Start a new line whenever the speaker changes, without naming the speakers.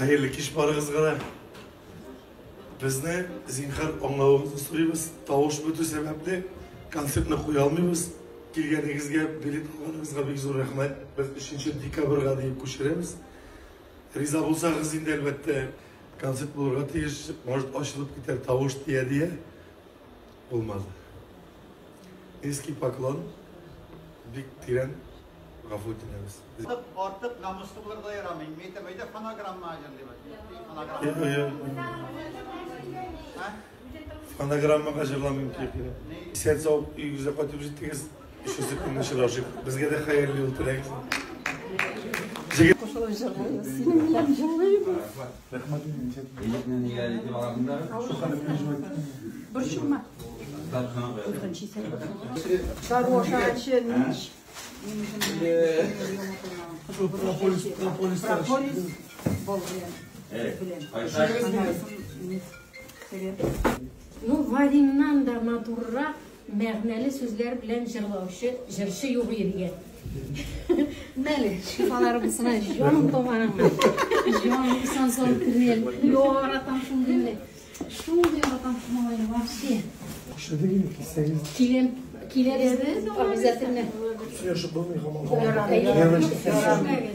Хәерле кич барыгызга да. Безне зинһар аңлавыгызны сорыйбыз. Тавыш бетү сәбәпле концертны куя алмыйбыз. Килгәнегезгә, билет алганыгызга бик зур рәхмәт. Без 3 декабрьгә диеп күчерәбез. Риза булсагыз инде, әлбәттә, концерт булырга тиеш. Может, ачылып китәр тавыш дия-дия. Булмады. Низкий поклон. Бик тирән гафу үтенәбез.
Артык намуслы булырга ярамый. Мин әйтәм, әйдә фонограмма җырлыйбыз. Фонограмма.
Фонограммага җырламыйм дип. Исән сау өегезгә кайтып җиттегез. Өченче көнне очрашыйк. Безгә дә хәерле юл теләгез.
Җегет кушылып җырлыйбыз. Синең белән җырлыйбыз.
Рәхмәт.
Борчылма. Дару ашаганчы мин
Прополис, прополис.
Прополис бал белән. Белән.
Ну, Вадимнан да матуррак, мәгънәле сүзләр белән җырлаучы җырчы юк иде.
Мәле, шифалары булсын, җаным туганым. Җаным исән сау күңел. Яратам шундый менә. Шундый яратам шул малайны вообще.
Күчердек инде, килсәгез.
Киләм, киләбез обязательно.
Сөйләшеп булмый һаман.
Әйе.